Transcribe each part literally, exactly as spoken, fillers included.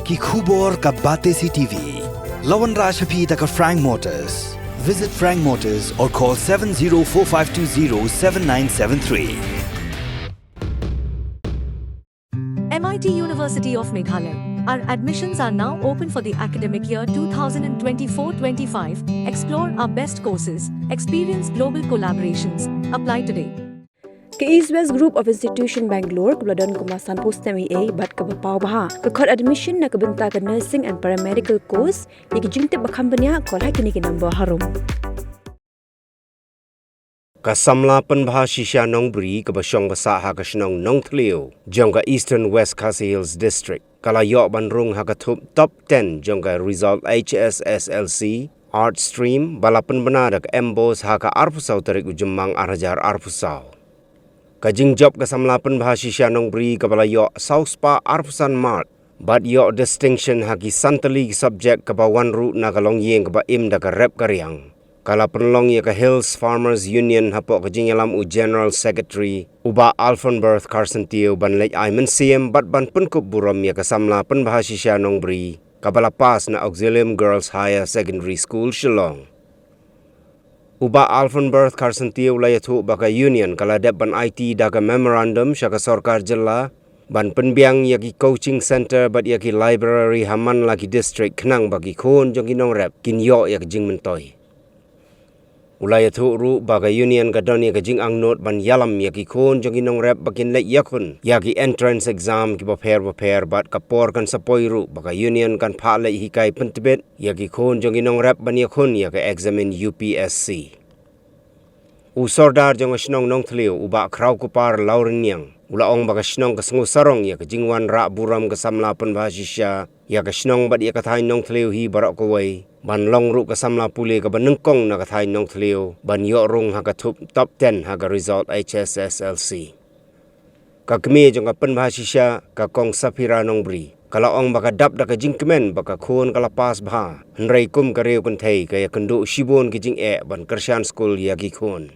Ki khubor ka Batesi TV. La wanrah sha phi da ka Frank Motors. Visit Frank Motors or call seven zero four five two zero seven nine seven three. M I T University of Meghalaya. Our admissions are now open for the academic year two thousand twenty-four twenty-five. Explore our best courses, experience global collaborations. Apply today. Ka East West Group of Institution Bangalore kaba la don kumba sanphew snem eiei bad kaba paw bha ka khot admission na ka bynta ka nursing and paramedical course. Ïa ki jingtip ba kham bniah, call ha kine ki number harum. Ka samla pynbha shisha nongbri kaba shong ba sah ha ka shnong Nongthliew jong ka Eastern West Khasi Hills District ka la ïoh ban rung ha ka thup top ten jong ka result H S S L C Art Stream ba la pynbna da ka MBOSE ha ka arphew saw tarik u Jymmang ar hajar arphew saw. Ka jingjop ka samla pynbha shisha nongbri kaba la ïoh saw spah arphew san mark bad ïoh distinction ha ki san tylli ki subject kaba wan ruh na ka longïing kaba im da ka rep ka riang. Ka la pynlong ïa ka Hills Farmers Union hapoh ka jingïalam u General Secretary u Bah Alfonberth Kharsyntiew ban leit ai mynsiem bad ban pynkup burom ïa ka samla pynbha shisha nongbri kaba la pass na Auxilium Girls Higher Secondary School Shillong. U Bah Alfonberth Kharsyntiew u la ïathuh ba ka Union ka la dep ban aiti da ka memorandum sha ka sorkar jylla ban pynbiang ïa ki coaching centre bad ïa ki library ha man la ki district khnang ba ki khun jong ki nongrep kin ïoh ïa ka jingmyntoi. U la ïathuh ruh ba ka Union ka don ïa ka jingangnud ban ïalam ïa ki khun jong ki nongrep ba kin leit ïakhun ïa ki entrance exam kiba pher bapher bad ka por kan sa poi ruh ba ka Union kan phah leit hikai pyntbit ïa ki khun jong ki nongrep ban ïakhun ïa ka eksamin U P S C. U Sordar jong ka shnong Nongthliew u Bah Khrawkupar Lawriniang u la ong ba ka shnong ka sngewsarong ïa ka jingwanrah burom ka samla pynbha shisha ïa ka shnong bad ïa ka thaiñ Nongthliew hi baroh kawei ban long ruh ka samla pule kaba nyngkong na ka thaiñ Nongthliew ban ïoh rung ha ka thup top ten ha ka result H S S L C. Ka kmie jong ka pynbha shisha ka Kong Saphira Nongbri ka la ong ba ka dap da ka jingkmen ba ka khun ka la pass bha, hynrei kum ka riew kynthei ka ïakynduh shibun ki jingeh ban kyrshan skul ïa ki khun.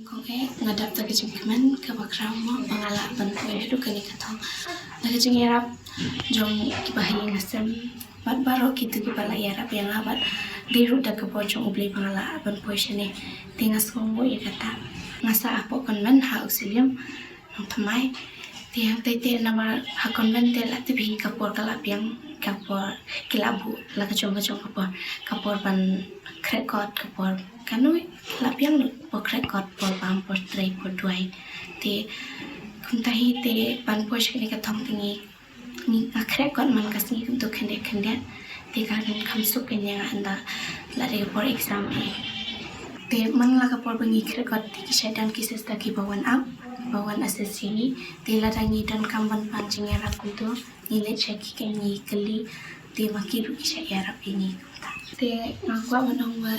Kong eh, nga dap da ka jingkmen kaba khraw mo ba nga lah ban poi haduh kane ka thong da ka jingïarap jong kiba ha ïing ha sem bad baroh kito kiba la ïarap ïa nga bad dei ruh da ka bor jong U Blei ba nga lah ban poi shane. Te nga sngewnguh ïa kata. Nga sah hapoh convent ha Auxilium Nongthymmai. Te hangtei te namar ha convent te la tip hi ka por ka la biang, ka por ki la buh la ka jong ka jong ka por, ka por ban khreh kot, ka por kano ka la biang lut, por khreh kot, por bam, por trei, por duwai. Te kumta hi te ban poi sha kane ka thong te ngi ngi, nga khreh kot man ka sngi kumto khyndiat khyndiat. Te ka donkam suk kane nga ynda la dei ka por exam eh. Te man la ka por ba ngi khreh kot te ki shait don ki sister kiba wan ap, ba wan assist ïa ngi. Te lada ngi donkam ban pan jingïarap kumto ngi leit sha ki, ngi kylli. Te ma ki ruh ki shait ïarap ïa ngi kumta. Te nga kwah ban ong ba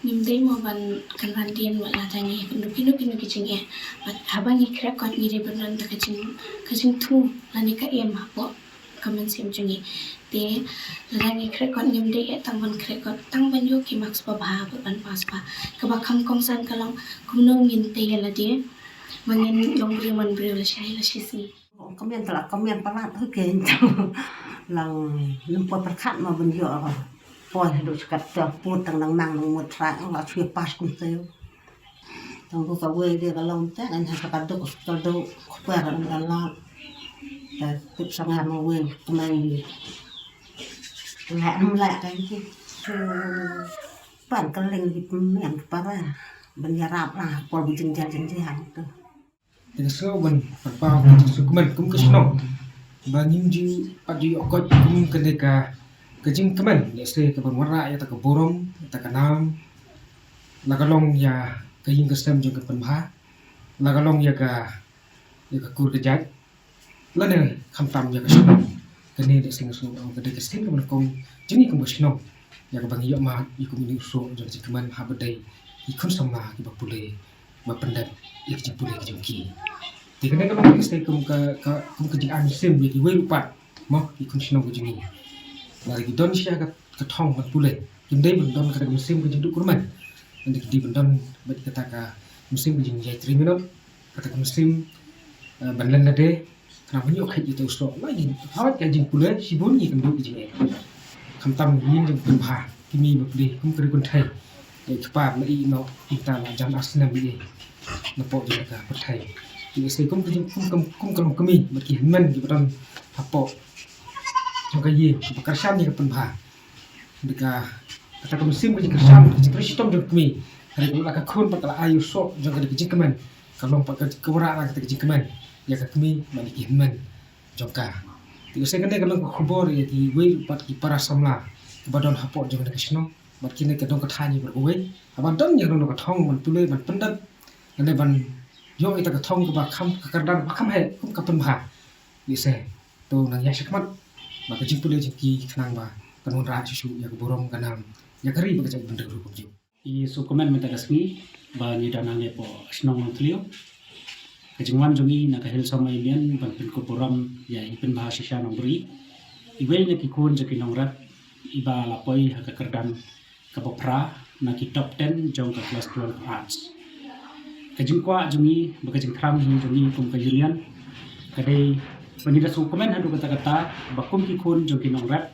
ngim dei mo ban kynran dien wat lada ngi ïakynduh kino kino ki jingeh. Bad haba ngi khreh kot ngi dei ban don da ka jing, ka jingthmu lane ka aim hapoh ka mynsiem jong ngi. Te lada ngi khreh kot ngim dei eh tang ban khreh kot tang ban ïoh ki marks ba bha bad ban pass bha. Kaba kham kongsan ka long kumno ngin tei ïa lade ba ngin long briew man briew lashai lashisngi. Kmen tla kmen palat hu kein. Lang lem poi pyrkhat ma ban ïoh poi haduh skat te put tang nang nang nang mut trai la shu pass kumtei. Tang bu kawei de ka long te ngan ha ka duk ka duk kper ngan la. Te tip sanga ma wei kmai. La em la ka ki. Pan ka ling di pmen para ban ïarap la por bu jingjal jingjal tu. Te nga sngew ban pynpaw ka jingsngewkmen kum ka shnong ba ngim ju pat ju ïoh koit kum kane ka, ka jingkmen ïa se ka ban wanrah ïa ta ka burom, ïa ta ka nam, la ka long ïa ka ïing ka sem jong ka pynbha, la ka long ïa ka, ïa ka kur ka jait, lane khamtam ïa ka shnong. Kane da seng shnong ka dei ka seng ka ban kong jong ngi kum ka shnong. Ïa ka ban ïoh ma ïa kum ni u soh jong ka jingkmen haba dei ki khun samla kiba pule ba pyndep ïa ka jingpule ka jong ki. Te kane ka long ka seng kum ka, ka, kum ka jingai mynsiem ïa kiwei ruh pat mo ki khun shnong ka jong ngi. Lada ki don sha ka, ka thong ban pule kim dei ban don kata ka mynsiem ka jingduh kyrmen. Hynrei ki dei ban don bad kata ka mynsiem ka jingïai trei minot, kata ka mynsiem, eh, ban len lade, Nang ban ïoh kheit ïa uta u soh la ngi hawai ka jingpule shibun ngi kynduh ka jingeh. Khamtam ïing jong pynbha kmie bapli kum ka ri kynthei. Ïa kpa la i noh ita la jan ar snem ïa na pok jong ka pyrthei. Ïa sei kum ka jing kum kum kum ka long kmie bad ki hynmen ki ba don hapoh jong ka ïing ba kyrshan ïa ka pynbha. Bad ka kata ka mynsiem ka jingkyrshan ka jingkyrshitom jong kmie. Hynrei ka la ka khun bad ka la ai u soh jong ka jingkmen. Ka long pat ka ka wara la kata ka jingkmen ïa ka kmie bad ïa ki hynmen jong ka. Te u sei kane ka long ka khubor ïa kiwei pat ki para samla kiba don hapoh jong kane ka shnong bad kine ka dong ka thaiñ ïa baroh kawei. Haba don ïa ka dong ka thong ban pule ban pyndep lane ban ïoh ïa ka thong kaba kham ka kyrdan ba kham heh kum ka pynbha. Ïa sei to nang ïa shakhmat ba ka jingpule jong ki khnang ba kan wanrah shuh shuh ïa ka burom ka nam ïa ka ri ba ka jaitbynriew ruh kumjuh. I sngewkmen mynta ka sngi ba ngi don hangne hapoh shnong Nongthliew. Ka jingwan jong ngi na ka Hill Samla Union ban pynkup burom ïa i pynbha shisha Nongbri, iwei na ki khun jong ki nongrep iba la poi ha ka kyrdan kaba phra na ki top ten jong ka class twelve arts. Ka jingkwah jong ngi ba ka jingthrang hi jong ngi kum ka union ka dei ba ngi da sngewkmen haduh katta katta ba kum ki khun jong ki nongrep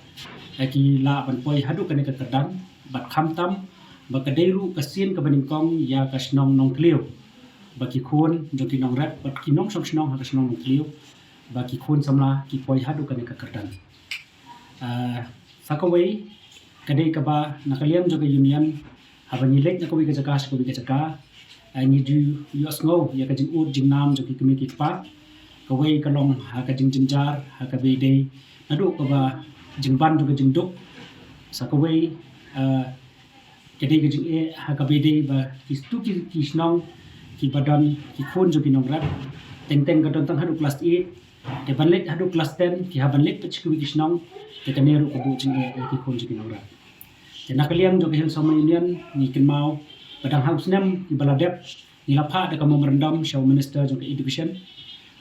ki lah ban poi haduh kane ka kyrdan bad khamtam ba ka dei ruh ka sien kaba nyngkong ïa ka shnong Nongthliew ba ki khun jong ki nongrep bad ki nongshong shnong ha ka shnong Nongthliew ba ki khun samla ki poi haduh kane ka kyrdan. Ah, sa kawei ka dei kaba na ka liang jong ka union haba ngi leit na kawei ka jaka sha kawei ka jaka, ah, ngi ju ïohsngew ïa ka jingud jingnam jong ki kmie ki kpa. Kawei ka long ha ka jingjynjar ha kaba ïadei naduh kaba jingban jong ka jingduk. Sa kawei, ah, ka dei ka jingeh ha kaba ïadei ba kitu ki, ki shnong kiba don ki khun jong ki nongrep teng teng ka don tang haduh class eight, te ban leit haduh class ten ki hap ban leit pat sha kiwei ki shnong. Te kane ruh ka buh jingeh ïa ki khun jong ki nongrep. Te na ka liang jong ka Hill Samla Union ngi kynmaw ba dang ha u snem kiba la dep ngi la phah da ka memorandum sha u Minister jong ka Education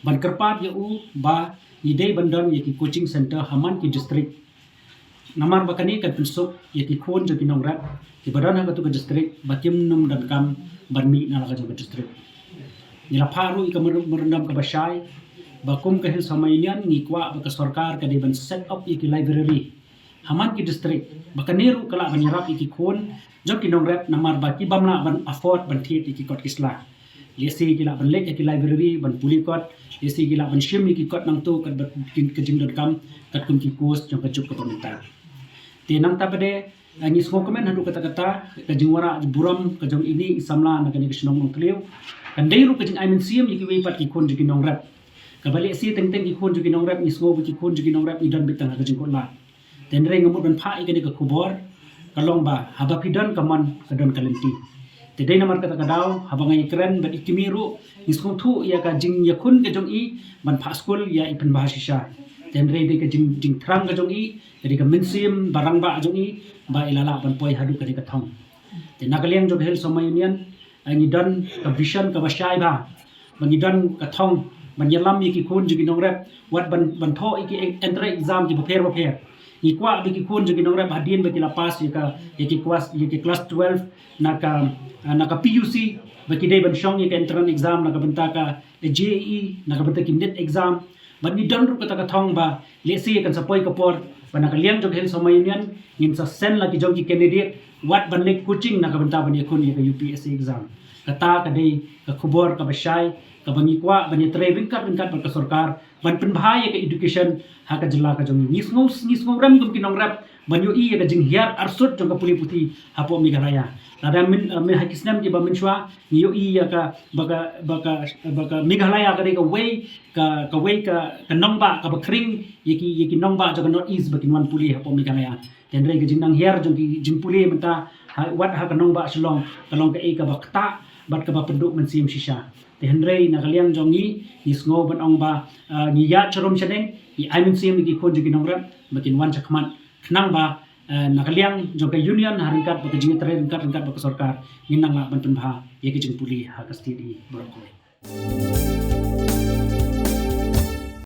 ban kyrpad ïa u ba ngi dei ban don ïa ki coaching center ha man ki district. Namar ba kane kan pynsuk ïa ki khun jong ki nongrep kiba don ha katu ka district ba kim nym donkam ban mih na la ka jong ka district. Ngi la phah ruh ïa ka memorandum kaba shai ba kum ka Hill Samla Union ngi kwah ba ka sorkar ka dei ban set up ïa ki library ha man ki district ba kane ruh ka lah ban ïarap ïa ki khun jong ki nongrep namar ba ki bym lah ban afford ban thied ïa ki kot ki sla. Lehse ki lah ban leit ha ki library ban pule kot, lehse ki lah ban shim ïa ki kot nangto katba ki, ka jingdonkam katkum ki course jong ka juk kaba mynta. Te nangta pat de, ah, ngi sngewkmen haduh katta katta ka jingwanrah burom ka jong ine i samla na kane ka shnong Nongthliew kan dei ruh ka jingai mynsiem ïa kiwei pat ki khun jong ki nongrep. Kaba lehse teng teng ki khun jong ki nongrep ngi sngew ba ki khun jong ki nongrep ngi don beit tang ha ka jingkut lad. Te hynrei nga mut ban phah ïa kane ka khubor ka long ba haba phi don ka mon ka don ka lynti. Te dei namar kata ka daw haba nga ïakren bad i kmie ruh ngi sngewthuh ïa ka jingïakhun ka jong i ban phah skul ïa i pynbha shisha. Te hynrei dei ka jing, jingthrang ka jong i, ka dei ka mynsiem ba rangbah jong i ba i la lah ban poi haduh kane ka thong. Te na ka liang jong ka Hill Samla Union, ah, ngi don ka vision kaba shai bha ba ngi don ka thong ban ïalam ïa ki khun jong ki nongrep wat ban, ban thoh ïa ki en-, entrance exam kiba pher bapher. Ngi kwah ba ki khun jong ki nongrep hadien ba ki la pass ïa ka, ïa ki klas, ïa ki class twelve na ka, ah, na ka P U C ba ki dei ban shong ïa ka entrance exam na ka bynta ka J E E, na ka bynta ki NEET exam. Bad ngi don ruh kata ka thong ba lehse kan sa poi ka por ba na ka liang jong ka Hill Samla Union ngin sa send la ki jong ki candidate wat ban leit coaching na ka bynta ban ïakhun ïa ka U P S C exam. Kata ka dei ka khubor kaba shai kaba ngi kwah ban ïatrei ryngkat ryngkat bad ka sorkar ban pynbha ïa ka education ha ka jylla ka jong ngi. Ngi sngew, ngi sngew rem kum ki nongrep ban ïohi ïa ka jinghiar arsut jong ka pule puthi hapoh Meghalaya. Lada myn, eh, myn ha ki snem kiba mynshuwa ngi ïohi ïa ka ba ka, ba ka, ba ka Meghalaya ka dei kawei ka, kawei ka, ka nongbah kaba khring ïa ki, ïa ki nongbah jong ka North East ba kin wan pule hapoh Meghalaya. Te hynrei ka jingnang hiar jong ki jingpule mynta ha, wat ha ka nongbah Shillong ka long kaei kaba ktah bad kaba pynduh mynsiem shisha. Te hynrei na ka liang jong ngi ngi sngew ban ong ba, ah, ngi ïaid sharum shaneng, ngi ai mynsiem ïa ki khun jong ki nongrep ba kin wan shakhmat khnang ba, eh, na ka liang jong ka union ha ryngkat bad ka jingïatrei ryngkat ryngkat bad ka sorkar ngin nang lah ban pynbha ïa ka jingpule ha ka state i baroh kawei.